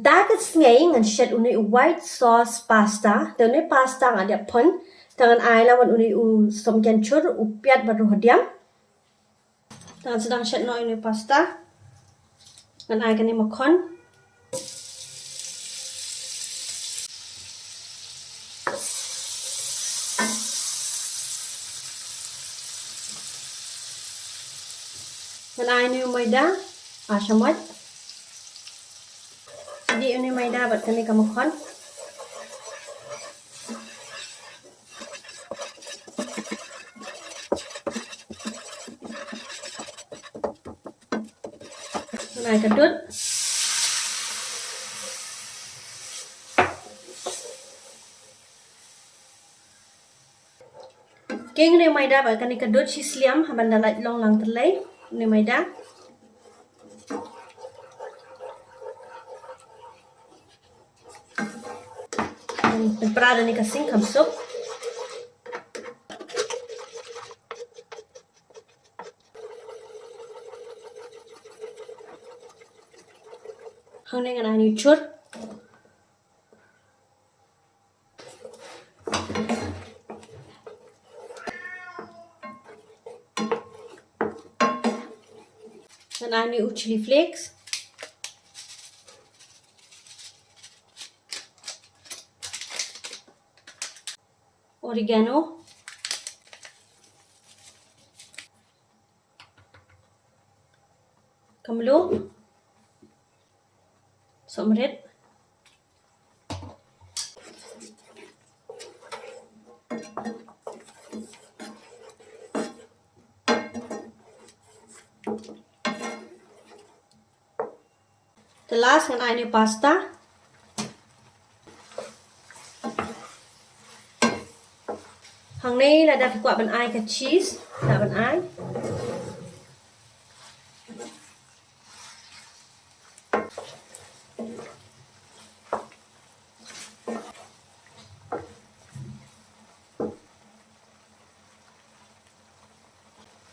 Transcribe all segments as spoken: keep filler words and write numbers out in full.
Da ka sngi ngan shet une u white sauce pasta, da une pasta nga dep pon, da ngan ai la wan une u som kynchur, u piat bad u hadiam. Da ngan sdang shet noh une u pasta. Ngan ai kane makhon. Ngan ai une u maida, ar shamoit. Dih une u maida bad kane ka makhon. Ngan ai ka dud. Keng une u maida bad kane ka dud shi sliam, haba da lait long lang tyllai une u maida. Pynpra da kane ka sing kham suk. Hangne ngan ai une u chur. Ngan ai une u chili flakes. Oregano. Ka mluh. Sohmrit. Te last ngan ai une u pasta. Hangne lada phi kwah ban ai ka cheese, lah ban ai.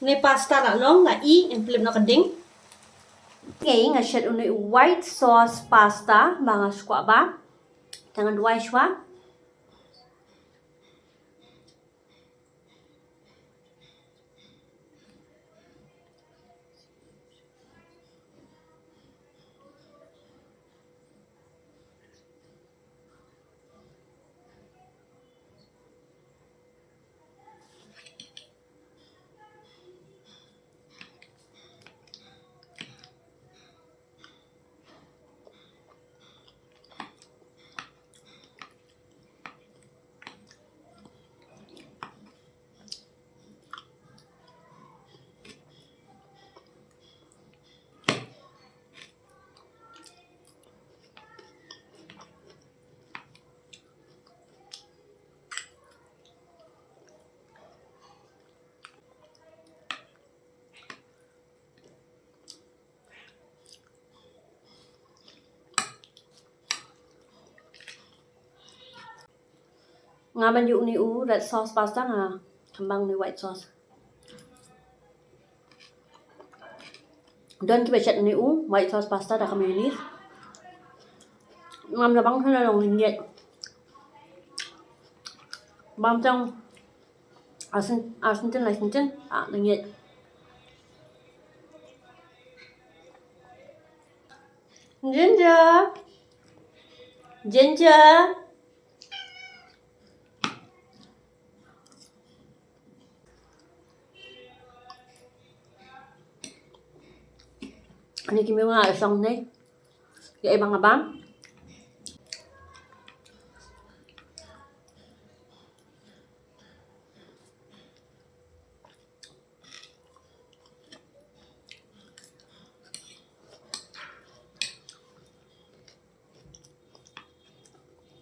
Une u pasta la long, la ih, ngan pyllip noh ka ding. Ngi nga shet une u white sauce pasta ba nga shu kwah ba. Te ngan duwai shuwa. Nga ban ïuh une u red sauce pasta, nga kynmaw une u white sauce. Don kiba shet une u white sauce pasta da ka mayonnaise. Ngam da bang hana long ynjek. Bam tang asin, asin tin, asin tin, ah, ynjek. Ginger. Ginger. Ani ki mynta nga ïa shong ne. Ïa i bang abang.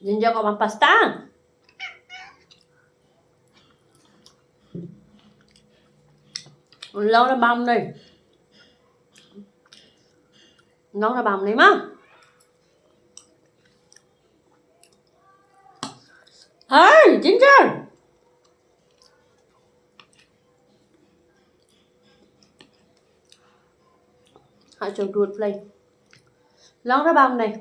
Ginger ko bam pasta. Long na bam nei. Long na bam nei ma. Hai, Ginger. Ha, chong duot play. Long na bam nei.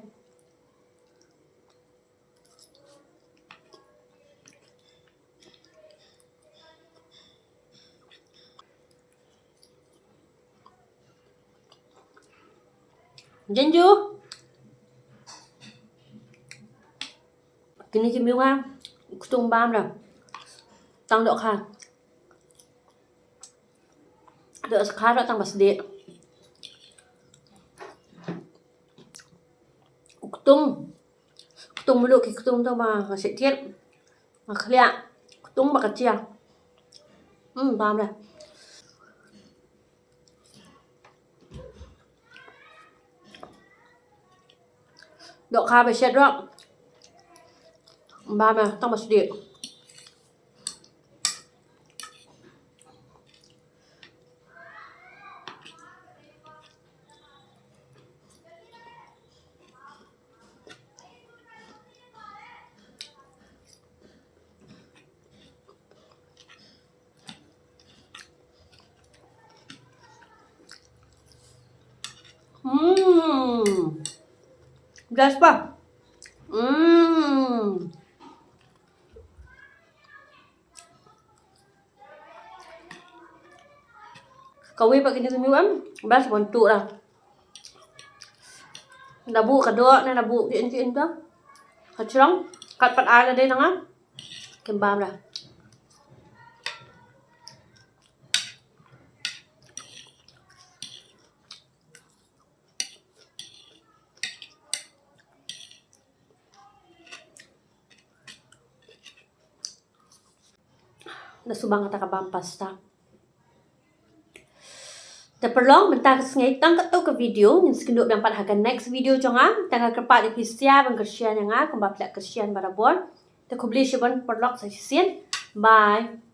Jinju. Kine ki miwa. Ktung bam ra. Tang dohkha. Dohkha doh tang ba sdieh. Ktung. Ktung mulu ki ktung to ba nga shet thied. Nga khliah. Ktung ba ka chia. Hmm, bam ra. Dohkha ba shet ruh. Bam ra tang ba sdieh. Hmm. Best pa. Hmm. Kawei pat kine ki miwa em, best ban tuh ra. Da buh ka doh ne da buh ki in ki in to. Ka chrong, kat pat ai la dei na nga. Kim bam ra. Da subang kata ka bam pasta. Te paralok, mynta ka sngi tang katto ka video, ngin sa ïakynduh biang pat ha ka next video jong nga. Te nga kyrpad ïa phi sha ban kyrshan ïa nga kumba phi la kyrshan barabor. Te khublei shibun paralok, sa shisien. Bye.